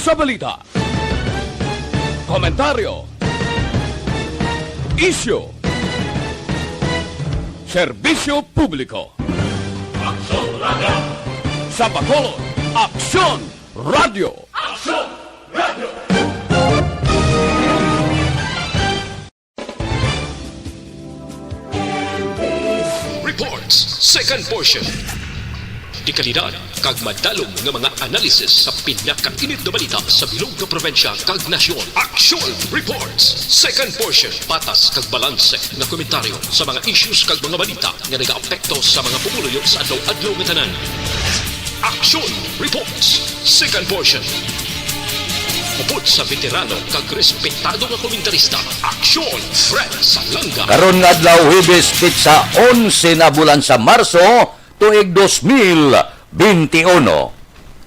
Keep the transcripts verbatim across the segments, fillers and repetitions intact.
Sa balita, komentaryo, isyu, serbisyo publiko. Aksyon Radio. Sa Bacolod, Aksyon Radio. Aksyon Radio. Reports, second portion. Dekalidad kag madalom nga mga analysis sa pinakainit nga balita sa bilog nga probinsya kag nasyon. Action Reports, second portion. Patas kag balanse nga komentaryo sa mga issues kag mga balita nga nagaapekto sa mga pumuluyo sa adlaw-adlaw nga tanan. Action Reports, second portion. Upod sa veterano kag respetado nga komentarista, Action Fred Salanga. Karon nga adlaw, Huwebes, petsa onse na bulan sa Marso, tuig dos mil benti uno.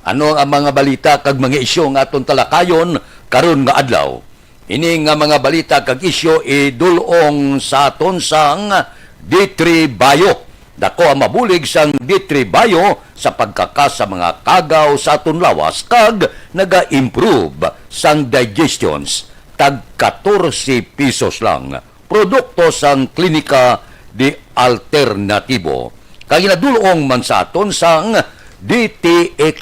Ano ang mga balita kag mga isyu nga aton talakayon karon nga adlaw? Ini nga mga balita kag isyu idul-ong sa aton sang D three Bio. Dako ang mabulig sang D three Bio sa pagkakas sa mga kagaw sa aton lawas kag naga-improve sang digestions. Tag katorse pisos lang. Produkto sang Klinika de Alternatibo. Kag ginadul-ong man sa aton sang D T X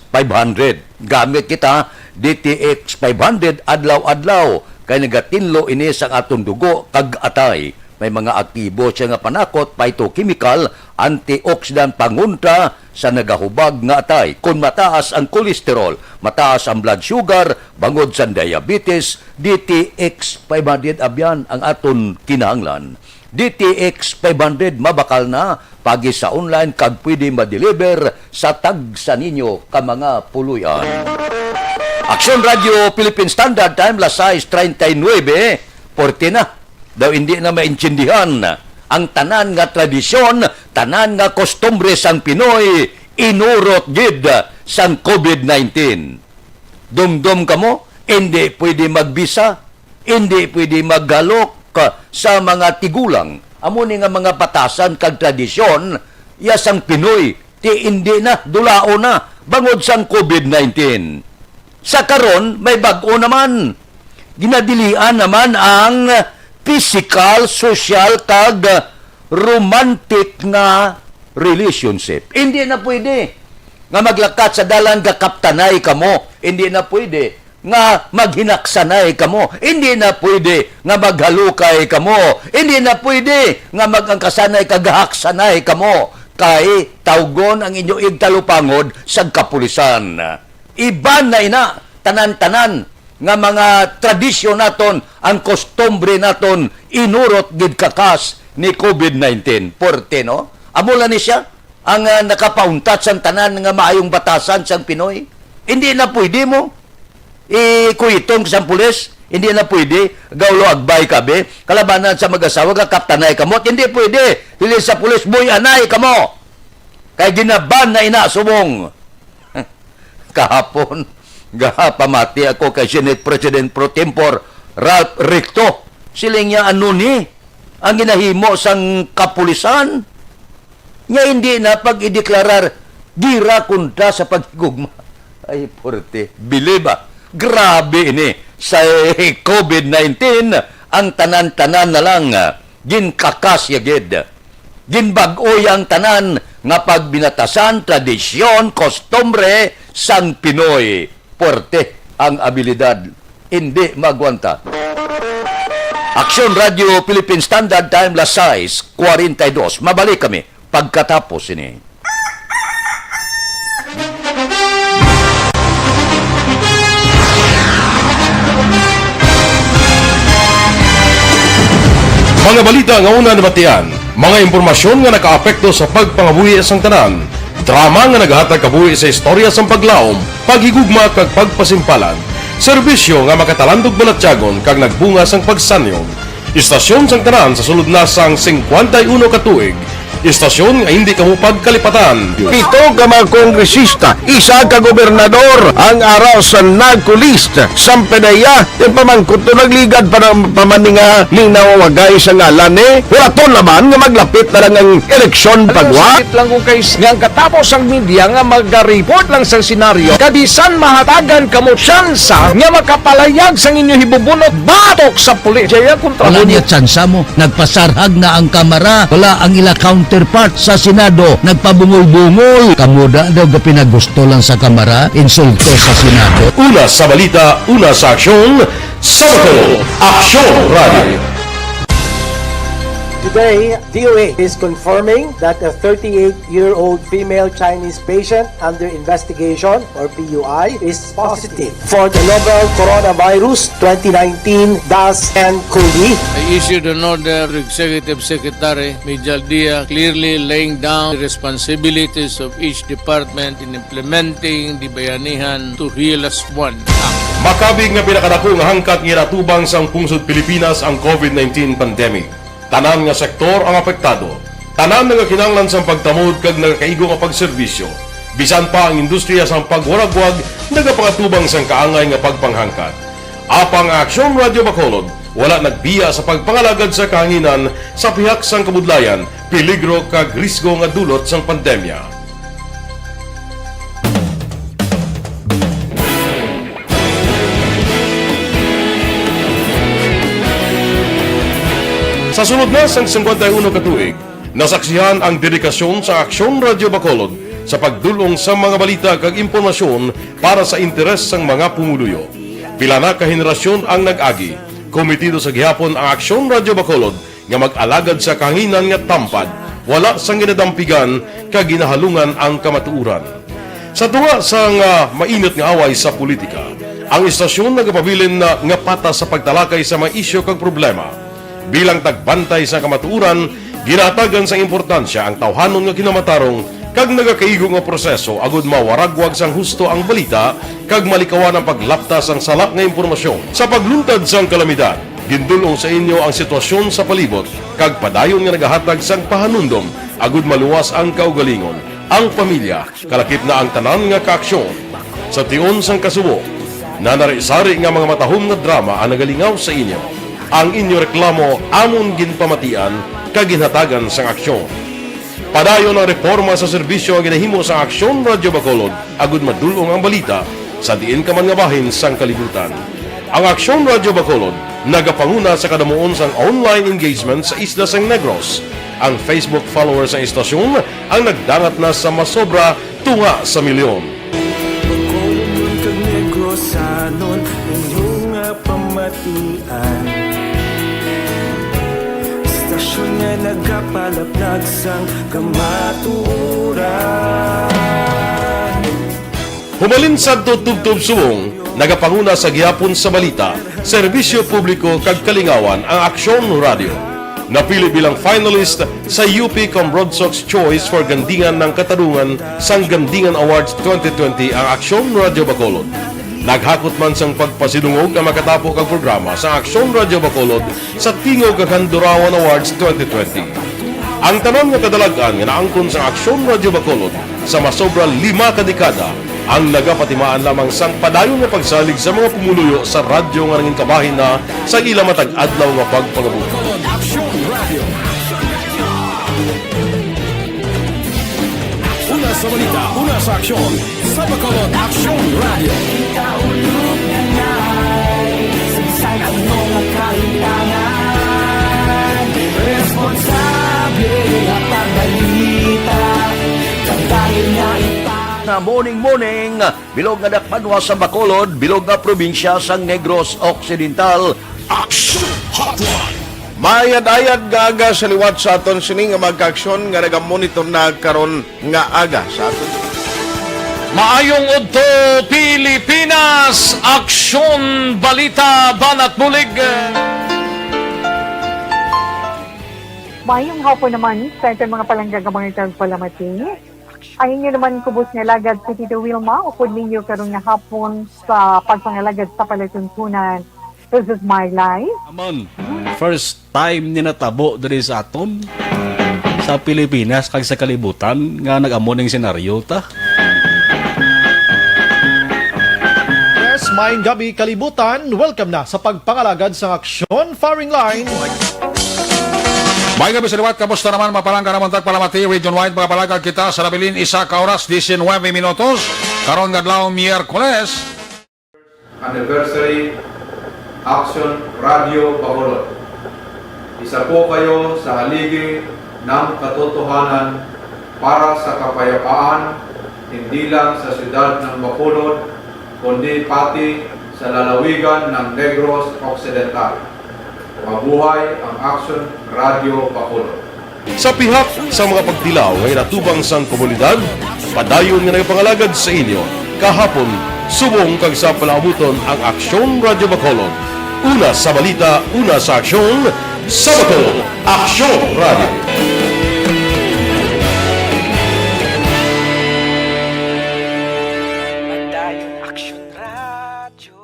five hundred. Gamit kita D T X five hundred adlaw-adlaw, kay nagatinlo ini sang aton dugo kag atay. May mga aktibo siya nga panakot, phytochemical, antioxidant, pangontra sa nagahubag nga atay. Kon mataas ang cholesterol, mataas ang blood sugar, bangod sa diabetes, D T X five hundred abyan ang aton kinahanglan. D T X five hundred mabakal na, pagi sa online kag pwede ma-deliver sa tagsa ninyo ka mga puloy-an. Aksyon Radio Philippine Standard Time, las sais treinta y nueve, forty na. Daw hindi na maintindihan ang tanan nga tradisyon, tanan nga kostumbre sang Pinoy, inurot gid sang covid nineteen. Dumdom kamo, hindi pwede magbisa, hindi pwede maghalok sa mga tigulang. Amo ni nga mga batasan kag tradisyon, ya sang Pinoy, ti hindi na, dulaon na, bangod sang covid nineteen. Sa karon, may bag-o naman. Ginadilian naman ang pisikal, sosyal, kag romantic nga relationship. Hindi na pwede nga maglakat sa dalan gakaptanay kamo. Hindi na pwede nga maghinaksanay kamo. Hindi na pwede nga maghalukay kamo. Hindi na pwede nga mag-angkasanay kag gahaksanay kamo. Kay tawgon ang inyo igtalupangod sa kapulisan. Iban na ina, tanan-tanan nga mga tradisyon naton, ang kostumbre naton, inurot gid kakas ni covid nineteen. Puwerte, no? Amo lang ni siya ang, ah, nakapauntat sang tanan nga maayong batasan sang Pinoy. Hindi na pwede mo ikuitong sang pulis. Hindi na pwede. Gaulo agbay ka, be. Kalabanan sa mag-asawa, gakaptanay kamo. Hindi pwede. Hilin sa pulis, buy-anay kamo. Kay ginaban na ina subong. Kahapon, gapamati ako kay Senate President Pro Tempore Ralph Recto. Siling niya, ano ni ang ginahimo sang kapulisan? Nga hindi na pag-ideklarar gira kontra sa paghigugma. Ay, puwerte. Bilib, ah. Grabe ini. Sa covid nineteen, ang tanan-tanan na lang, ah, ginkakas ya gid. Ginbag-o ya ang tanan nga pagbinatasan, tradisyon, kostumbre sang Pinoy. Puwerte ang abilidad, indi maagwanta. Aksyon Radio Philippine Standard Time, las sais cuarenta y dos. Mabalik kami pagkatapos sini. Mga balita nga una nabatian, mga impormasyon nga nakaapekto sa pagpangabuhi sang tanan, drama nga nagahatag kabuhi sa istorya sang paglaom, paghigugma kag pagpasimpalan, serbisyo nga makatalandog balatyagon kag nagbunga sang pagsanyog. Istasyon sang tanan sa sulod na sang singkwenta y uno ka tuig, Istasyon nga hindi kamo pagkalipatan. Pito ka mga kongresista, isa ka gobernador ang ara sa NAGCO list. Sampanaya, yung pamangkot to nagligad pa ng pamaninga ni nawawagay sa ngalan eh. Wala to naman nga maglapit na lang ang eleksyon pagwa. Sakit lang kung kay nga ang katapos ang media nga mag-report lang sa senaryo, kabisan mahatagan kamo tsansa nga makapalayag sang inyo hibubunot batok sa pulis. Jaya kontra Wala mo. Niya tsansa mo. Nagpasarhag na ang kamara. Wala ang ila counterpart sa Senado. Nagpabungol-bungol. Kamo da daw ga pinagusto lang sa kamara. Insulto sa Senado. Una sa balita, una sa aksyon, sa Bacolod, Aksyon Radio. Today, D O A is confirming that a thirty-eight-year-old female Chinese patient under investigation, or P U I, is positive for the novel Coronavirus twenty nineteen dash N coli. I issued an order to Executive Secretary Major Dia, clearly laying down the responsibilities of each department in implementing the Bayanihan Tuhilas One Act. Makabig nga pinakadako nga hangkat nga ginatubang sang pungsod Pilipinas ang COVID nineteen pandemic. Tanan nga sektor ang apektado. Tanan nga kinahanglan sang pagtamod kag nagakaigo nga pagserbisyo. Bisan pa ang industriya sang pagwaragwag nagapangatubang sang kaangay nga pagpanghangkat. Apang ang Aksyon Radio Bacolod wala nagbiya sa pagpangalagad sa kahanginan sa pihak sang kabudlayan, peligro kag risgo nga dulot sang pandemya. Sa sulod na sang singkwenta y uno ka tuig, nasaksihan ang dedikasyon sa Aksyon Radio Bacolod sa pagdul-ong sa mga balita kag impormasyon para sa interes sang mga pumuluyo. Pila na ka henerasyon ang nag-agi, kometido sa gihapon ang Aksyon Radio Bacolod nga mag-alagad sa kahanginan nga tampad, wala sang ginadampigan kag ginahalungan ang kamatuoran. Sa tunga sang, ah, mainit nga away sa politika, ang istasyon nagapabilin na nga patas sa pagtalakay sa mga isyu kag problema. Bilang tagbantay sa kamatuoran, ginahatagan sang importansya ang tawhanon nga kinamatarong kag nagakaigo nga proseso agud mawaragwag sang husto ang balita kag malikawan ang paglapta sang sala nga impormasyon. Sa pagluntad sang kalamidad, gindul-ong sa inyo ang sitwasyon sa palibot kag padayon nga nagahatag sang pahanumdom agud maluwas ang kaugalingon, ang pamilya, kalakip na ang tanan nga kaaksyon. Sa tion sang kasubo, nanari-sari nga mga matahom nga drama ang nagalingaw sa inyo. Ang inyo reklamo amon ginpamatian kag ginhatagan sang aksyon. Padayon ang reporma sa serbisyo nga ginahimo sang Aksyon Radio Bacolod agud madul-ong ang balita sa diin ka man nga bahin sang kalibutan. Ang Aksyon Radio Bacolod nagapanguna sa kadamuon sang online engagement sa isla sang Negros. Ang Facebook followers sang istasyon ang nagdangat na sa masobra tunga sa milyon. Bacolodnon kag Negrosanon, inyo nga pamatian. Istasyon nga nagapalaplag sang kamatuoran. Humalin sadto tubtob subong, nagapanguna sa gihapon sa balita, serbisyo publiko kag kalingawan ang Aksyon Radio. Napili bilang finalist sa U P Cambrodsoc's Choice for Gandingan ng Katarungan sang Gandingan Awards twenty twenty ang Aksyon Radio Bacolod. Naghakot man sang pagpasidungog ang makatapo kag programa sa Aksyon Radio Bacolod sa Tingog kag Handurawan Awards twenty twenty. Ang tanan nga kadalag-an nga naangkon sang Aksyon Radio Bacolod sa masobra lima ka dekada ang nagapatimaan lamang sang padayon nga pagsalig sa mga pumuluyo sa radyo nga nangin kabahin na sa ila matag adlaw nga pagpangabuhi. Aksyon Radio. Una sa balita, una sa aksyon, sa Bacolod Aksyon Radio. Ikaulog na nga, sa bisan ano nga kahitangan, responsable nga pagbalita, kag dahil nga ipa- Nga morning, morning, bilog nga dakpanwa sa Bacolod, bilog nga probinsya sa Negros Occidental. Action Hotline. Maayad-ayad nga aga sa liwat sa aton sini nga mga kaaksyon nga nagamonitor na karon nga aga sa aton. Maayong udto, Pilipinas! Aksyon, balita, banat bulig. Maayong hapon naman sa aton mga palangga nga mga tagpalamati. Ang inyo naman kubos nga alagad si Tito Wilma, upod ninyo karon nga hapon sa pagpangalagad sa palatuntunan. This is my life. Amon, first time ni natabo diri sa aton. sa Pilipinas kag sa kalibutan nga nag-amo ning senaryo ta. Yes, maayong gabi, kalibutan. Welcome na sa pagpangalagad sang Aksyon Firing Line. Maayong gabi sa liwat. Kamusta naman? Mapalangga naman tagpalamati. Region wide, mapalangga kita sa nabilin isa ka oras, diecinuebe minutos. Karon nga adlaw, Miyerkules. Anniversary, Aksyon Radio Bacolod. Isa po kayo sa haligi ng katotohanan para sa kapayapaan, hindi lang sa siyudad ng Bacolod, kundi pati sa lalawigan ng Negros Occidental. Mabuhay ang Aksyon Radio Bacolod. Sa pihak sa mga pagtilaw nga inatubang sang komunidad, padayon nga nagapangalagad sa inyo, kahapon, subong kag sa palaabuton ang Aksyon Radio Bacolod. Una sa balita, una sa aksyon, sa Bacolod, Aksyon Radio. Padayon, Aksyon Radio.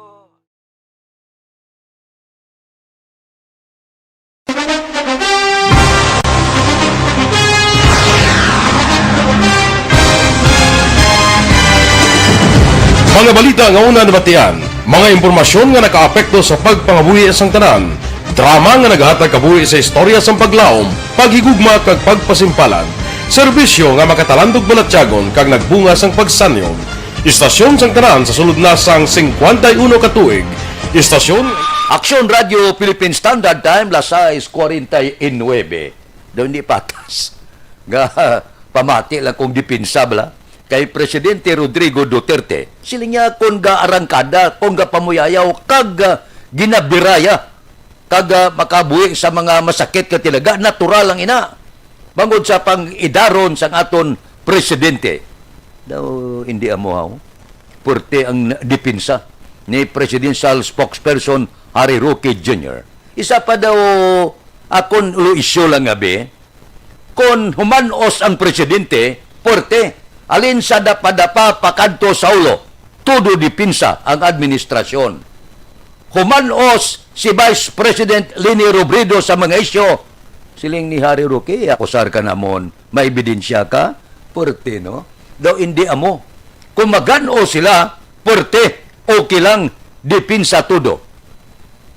Mga balita nga una nabatian, mga impormasyon nga nakaapekto sa pagpangabuhi sang tanan, drama nga naghatag kabuhi sa istorya sang paglaom, paghigugma kag pagpasimpalan, serbisyo nga makatalandog balatyagon kag nagbunga sang pagsanyon. Istasyon sang tanan sa sulod na sang singkwenta y uno ka tuig. Istasyon. Aksyon Radio Philippine Standard Time, las sais cuarenta y nueve. Daw hindi patas. Nga, pamati lang kung depensa bala kay Presidente Rodrigo Duterte. Siling niya kung gaarangkada, kung gapamuyayaw, kag, ah, ginabiraya, kag, ah, makabuhi sa mga masakit nga tilaga, natural lang ina. Bangod sa pang-idaron sang aton presidente. Daw hindi amo, haw. Puwerte ang depensa ni Presidential Spokesperson Harry Roque Junior. Isa pa daw akon issue lang, abi, kon humanos ang presidente, puwerte, alin sa dapadapa pakadto sa ulo, todo depensa ang administrasyon. Humanos si Vice President Leni Robredo sa mga isyu, siling ni Harry Roque, "Akusar ka namon, may ebidensya ka?" Puwerte, no? Daw hindi amo. Kung magano sila, puwerte, okay lang, depensa todo.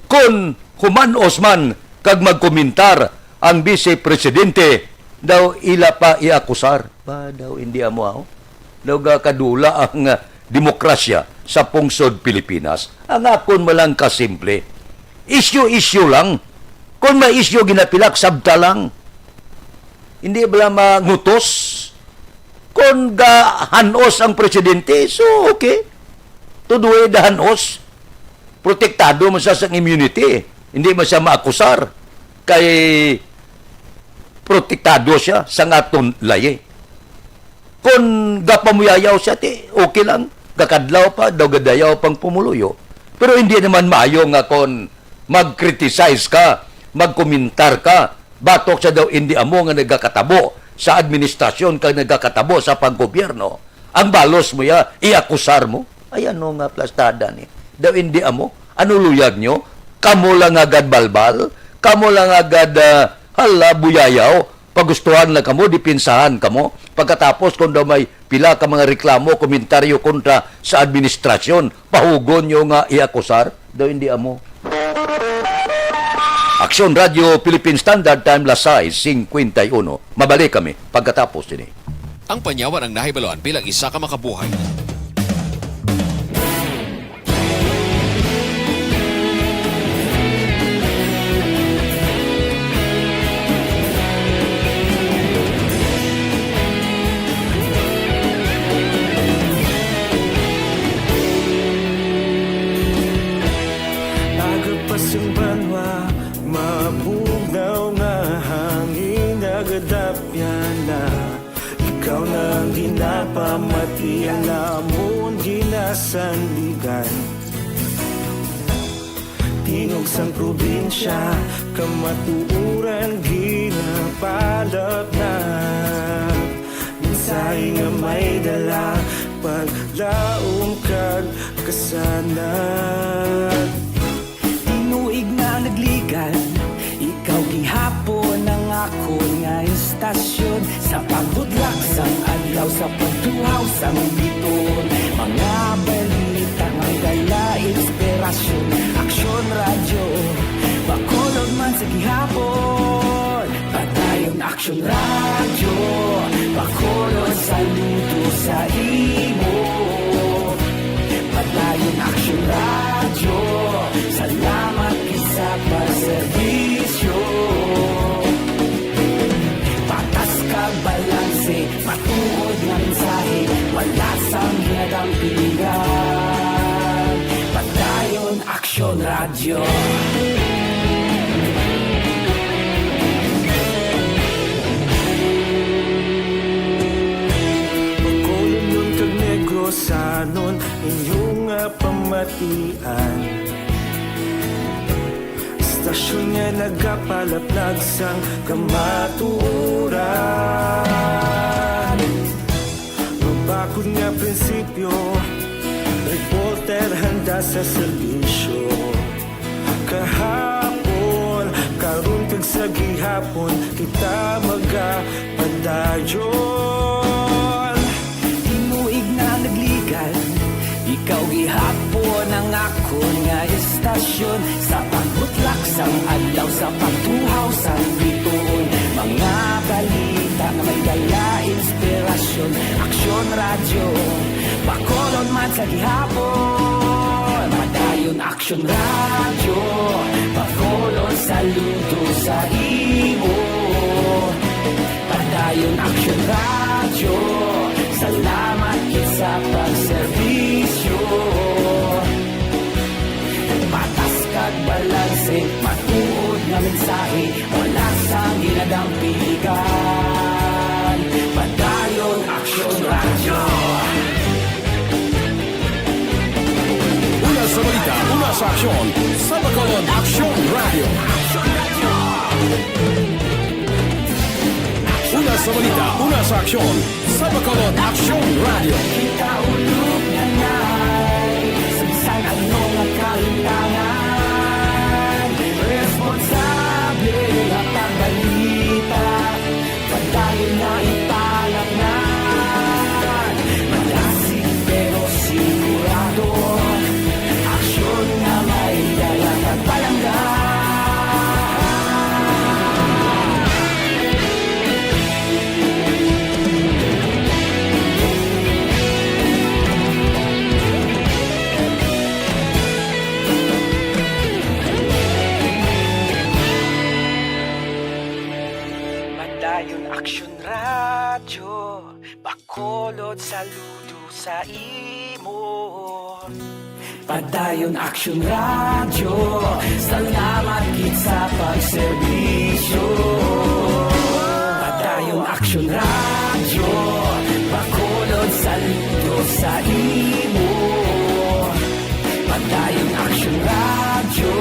Kon humanos man kag magkomentar ang Vice Presidente, daw ila pa iakusar. Ba, daw hindi amo, aw? Daw gakadula ang, ah, demokrasya sa pungsod Pilipinas. Ang akon malang kasimple, isyu-isyu lang. Kon may isyu ginapilak, sabta lang. Hindi bala mangutos? Kon gahanos ang presidente, so okay. Tudoy dahanos. Protektado man sa sang immunity. Hindi man siya maakusar. Kay protektado siya sa aton layi. Kon gapamuyayaw siya, ti, okay lang. Gakadlaw pa, daw gadayaw pang pumuluyo. Pero hindi naman maayo nga kon mag-criticize ka, magkomentar ka, batok sa daw indi amo nga nagakatabo sa administrasyon kag nagakatabo sa panggobyerno. Ang balos mo ya, iakusar mo. Ay, ano nga plastada ni? Daw indi amo? Ano luyag nyo? Kamo lang agad balbal? Kamo lang agad, ah, hala, buyayaw? Pagustuhan lang kamo, depensahan kamo. Pagkatapos, kung daw may pila ka mga reklamo, komentaryo kontra sa administrasyon, pahugon nyo nga iakusar? Daw hindi amo. Aksyon Radio Philippine Standard Time, las sais cincuenta y uno. Mabalik kami pagkatapos sini. Ang panyawan ang nahibaluan bilang isa ka makabuhay. Aga pa sang banwa, mabugnaw nga hangin nagadapyan na. Ikaw na ang ginapamati, ang amon ginasandigan. Tingog sang probinsya, kamatuoran ginapalapnat. Mensahe nga may dala, paglaom kag kasanag. Tinuig na nagligad, ikaw gihapon ang akon nga Tasyon sa pagbudlak sang adlaw, sa pagtuhaw sang biton, mga balita may dala inspirasyon. Aksyon Radyo, Bacolod man sa gihapon. Padayon Aksyon Radyo, Bacolod saludo sa imo. Padayon Aksyon Radyo, salamat gid sa pagserbisyo. Patas kag balanse, matuod nga mensahe, wala sang ginadampigan. Padayon Aksyon Radyo. Bacolod kag Negrosanon, inyo nga pamatian. Istasyon nga nagapalaplag sang kamatuoran. Mabakod nga prinsipyo, reporter handa sa serbisyo. Kahapon, karon kag sa gihapon, kita magapadayon. Tinuig na nagligal, ikaw gihapon ang akon nga istasyon. Sa pagbutlak sang adlaw, sa pagtuhaw sang bituon, mga balita nga may dala inspirasyon. Aksyon Radyo, Bacolod man sa gihapon. Padayon Aksyon Radyo, Bacolod saludo sa imo. Padayon Aksyon Radyo, salamat gid sa pagserbisyo. Patas kag balanse, matuod nga mensahe, wala sang ginadampigan. Padayon Aksyon Radyo. Una sa balita, una sa aksyon, sa Bacolod Aksyon Radyo. Una sa balita, una sa aksyon, sa Bacolod Aksyon Radyo. Kita ulog na nay, sa bisan ano nga kalimtangan, responsable nga pagbalita. Padayon na ipalapnan, malasig pero sigurado. Aksyon nga may dala kag palangga. Padayon Aksyon Radyo, Bacolod saludo sa imo. Padayon Aksyon Radyo, salamat gid sa pagserbisyo. Padayon Aksyon Radyo, Bacolod saludo sa imo. Padayon Aksyon Radyo,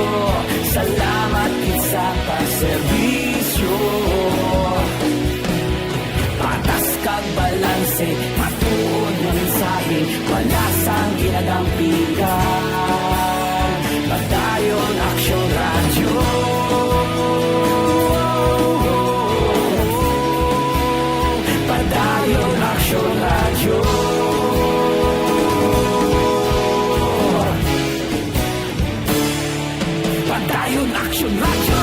salamat gid sa pagserbisyo. Patas kag balanse, matuod nga mensahe, wala sang ginadampigan. Padayon Aksyon Radyo. Padayon Aksyon Radyo. Padayon Aksyon Radyo.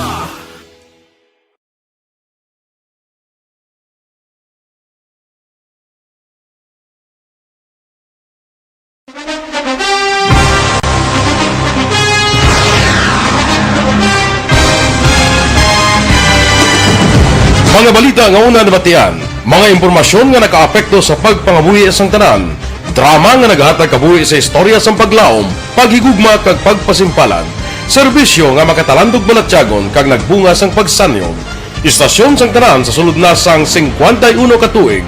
Mga balita nga una nabatian, mga impormasyon nga nakaapekto sa pagpangabuhi sang tanan, drama nga naghatag kabuhi sa istorya sang paglaom, paghigugma kag pagpasimpalan, serbisyo nga makatalandog balatyagon kag nagbunga sang pagsanyon. Istasyon sang tanan sa sulod na sang singkwenta y uno ka tuig,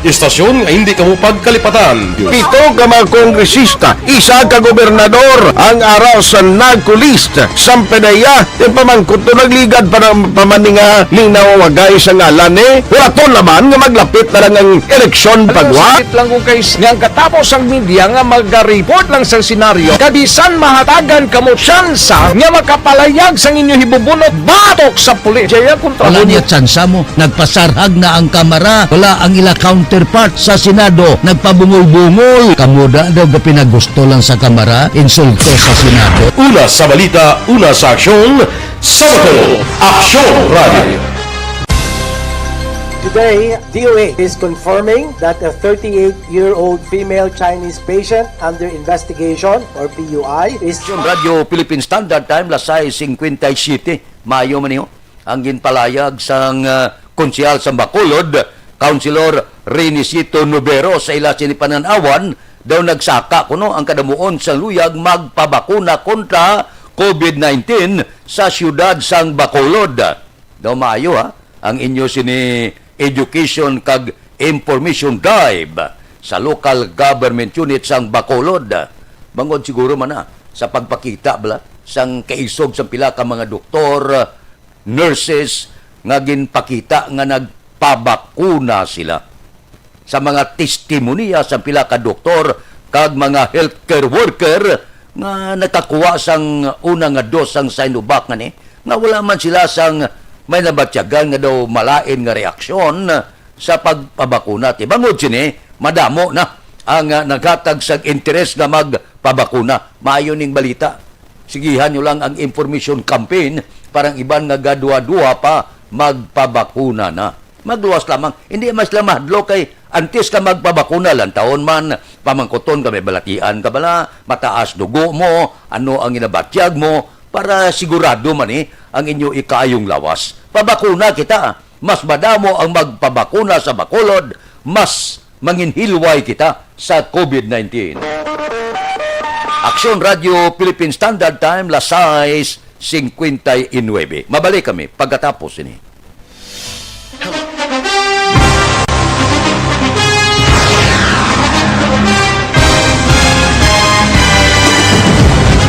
Istasyon nga hindi kamo pagkalipatan. Pito ka mga kongresista, isa ka gobernador ang ara sa NAGCO list. Sampanaya, yung pamangkot to nagligad pa ng pamaninga ning nawawagay sa ngalan, eh. Wala to naman nga maglapit na lang ang eleksyon pagwa. Sakit lang kung kay nga ang katapos ang media nga mag-report lang sa senaryo, kabisan mahatagan kamo tsansa nga makapalayag sang inyo hibubunot batok sa pulis. Jaya kontra Wala mo. Niya tsansa mo. Nagpasarhag na ang Kamara, wala ang ila counterpart sa Senado, nagpabungol-bungol. Kamo da daw gapinagusto lang sa Kamara, insulto sa Senado. Una sa balita, una sa aksyon, sa Bato, Aksyon Radio. Today, D O A is confirming that a thirty-eight-year-old female Chinese patient under investigation, or P U I, is Radyo Philippine Standard Time, las sais cincuenta y siete. Maayo man niyo. Ang ginpalayag sang, ah, konsehal sa Bacolod, Councilor Renisito Nobero, sa ila sini panan-awan, daw nagsaka kuno ang kadamuon sang luyag magpabakuna kontra covid nineteen sa siyudad sang Bacolod. Daw maayo, ha, ang inyo sini education kag information drive sa local government unit sang Bacolod. Bangod siguro man na sa pagpakita bala sang kaisog sang pila ka mga doktor, nurses nga ginpakita nga nagpabakuna sila sa mga testimonya sa pila ka doktor kag mga healthcare worker nga nakakuha sang una nga dos sang Sinovac ngani, nga wala man sila sang may nabatyagan nga daw malain nga reaksyon sa pagpabakuna. Ti bangod sini, madamo na ang, ah, naghatag sang interes nga magpabakuna. Maayo ning balita. Sigihan nyo lang ang information campaign para ang iban nga gaduha-duha pa magpabakuna na. Magluwas lamang. Hindi man sila mahadlok kay antes ka magpabakuna, lantawon man, pamangkuton ka, may balatian ka bala, mataas dugo mo, ano ang ginabatyag mo, para sigurado man, eh, ang inyo ikaayong lawas. Pabakuna kita. Mas madamo ang magpabakuna sa Bacolod, mas manginhilway kita sa covid nineteen. Aksyon Radyo Philippine Standard Time, las sais cincuenta y nueve. Mabalik kami pagkatapos ini.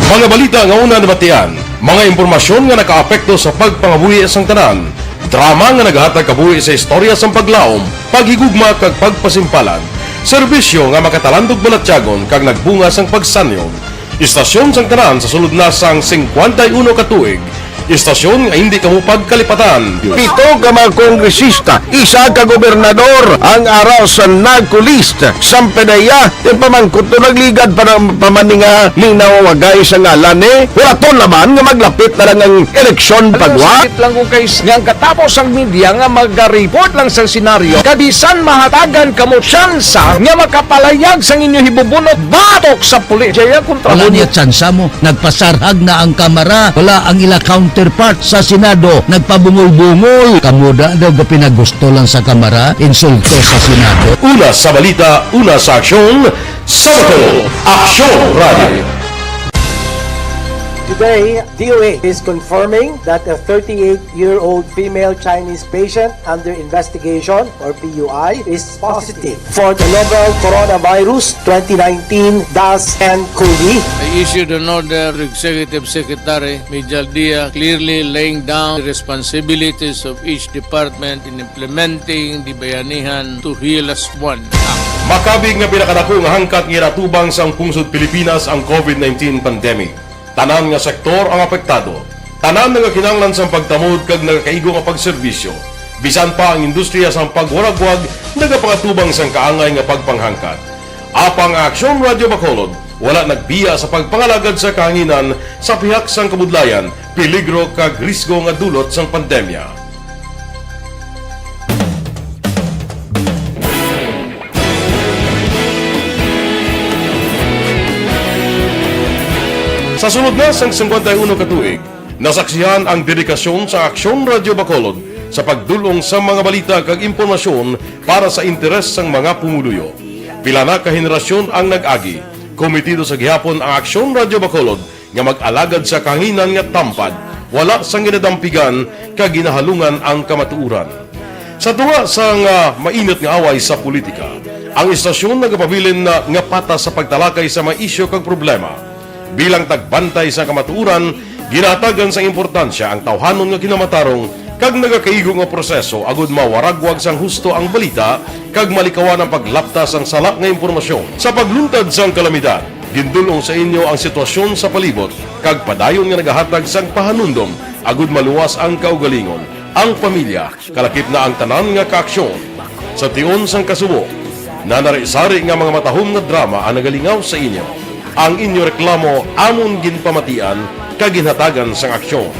Mga balita nga una nabatian, mga impormasyon nga nakaapekto sa pagpangabuhi sang tanan, drama nga nagahatag kabuhi sa istorya sang paglaom, paghigugma kag pagpasimpalan, serbisyo nga makatalandog balatyagon kag nagbunga sang pagsanyog. Istasyon sang tanan sa sulod na sang cincuenta y uno ka tuig. Istasyon nga hindi kamo pagkalipatan. Pito ka mga kongresista, isa ka gobernador ang ara sa NAGCO list. Sampanaya, yung pamangkot to nagligad pa ng pamaninga ning nawawagay sa ngalan, eh. Wala to naman nga maglapit na lang ang eleksyon pagwa. Sakit lang kung kay nga ang katapos ang media nga magareport lang sa senaryo, kabisan mahatagan kamo tsansa nga makapalayag sang inyo hibubunot batok sa pulis. Jaya kontra Wala mo. Niya tsansa mo. Nagpasarhag na ang Kamara. Wala ang ila counterpart sa Senado. Nagpabungol-bungol. Kamo da daw gapinagusto lang sa Kamara. Insulto sa Senado. Una sa balita, una sa aksyon, sa Bato, Aksyon Radio. Today, D O A is confirming that a thirty-eight-year-old female Chinese patient under investigation, or P U I, is positive for the novel coronavirus twenty nineteen dash N COVID. I issued an order to Executive Secretary Mijal Dia, clearly laying down the responsibilities of each department in implementing the Bayanihan to Heal As One Act. Makabig nga pinakadako nga hangkat nga ginatubang sang pungsod Pilipinas ang covid nineteen pandemic. Tanan nga sektor ang apektado. Tanan nga kinahanglan sang pagtamod kag nagakaigo nga pagserbisyo. Bisan pa ang industriya sang pagwaragwag nagapangatubang sang kaangay nga pagpanghangkat. Apang ang Aksyon Radyo Bacolod wala nagbiya sa pagpangalagad sa kahanginan sa pihak sang kabudlayan, peligro kag risgo nga dulot sang pandemya. Sa sulod na sang cincuenta y uno ka tuig, nasaksihan ang dedikasyon sa Aksyon Radyo Bacolod sa pagdul-ong sa mga balita kag impormasyon para sa interes sang mga pumuluyo. Pila na ka henerasyon ang nag-agi. Kometido sa gihapon ang Aksyon Radyo Bacolod nga mag-alagad sa kahanginan nga tampad, wala sang ginadampigan kag ginahalungan ang kamatuoran. Sa tunga sang, ah, mainit nga away sa politika, ang istasyon nagapabilin na nga patas sa pagtalakay sa mga isyu kag problema. Bilang tagbantay sa kamatuoran, ginahatagan sang importansya ang tawhanon nga kinamatarong kag nagakaigo nga proseso agud mawaragwag sang husto ang balita kag malikawan ang paglapta sang sala nga impormasyon. Sa pagluntad sang kalamidad, gindul-ong sa inyo ang sitwasyon sa palibot kag padayon nga nagahatag sang pahanumdom agud maluwas ang kaugalingon, ang pamilya, kalakip na ang tanan nga kaaksyon. Sa tion sang kasubo, nanari-sari nga mga matahom nga drama ang nagalingaw sa inyo. Ang inyo reklamo amon ginpamatian kag ginhatagan sang aksyon.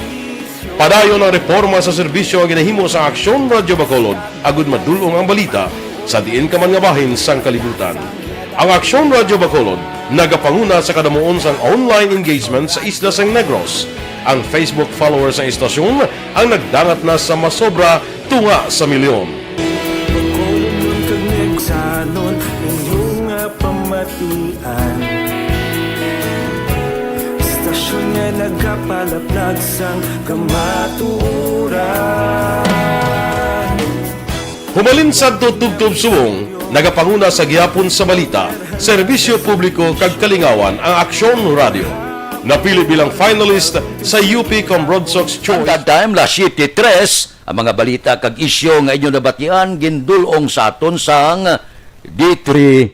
Padayon ang reporma sa serbisyo nga ginahimo sa Aksyon Radyo Bacolod agud madul-ong ang balita sa diin ka man nga bahin sang kalibutan. Ang Aksyon Radyo Bacolod nagapanguna sa kadamuon sang online engagement sa isla sang Negros. Ang Facebook followers sang istasyon ang nagdangat na sa masobra tunga sa milyon. Bacolodnon kag Negsanon, inyo nga pamatian. Istasyon nga nagapalaplag sang kamatuoran. Humalin sadto tubtob subong, nagapanguna sa gihapon sa balita, serbisyo publiko kag kalingawan ang Aksyon Radyo. Napili bilang finalist sa U P Comrod Sox Choice. Standard Time, las siyete tres, ang mga balita kag isyu nga inyo nabatian gindul-ong sa aton sang D three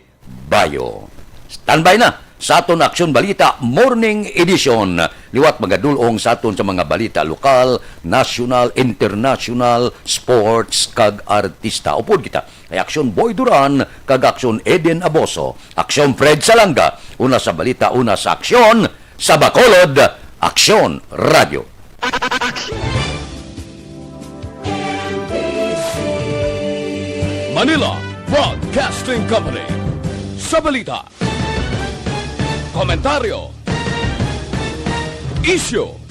Bayo. Standby na sa aton Aksyon Balita Morning Edition. Liwat magadul-ong sa aton sa mga balita lokal, nasyonal, internasyonal, sports, kag artista. Upod kita kay Aksyon Boy Duran kag Aksyon Eden Aboso. Aksyon Fred Salanga, una sa balita, una sa aksyon, sa Bacolod, Aksyon Radyo. Manila Broadcasting Company. Sa balita, komentaryo, isyu,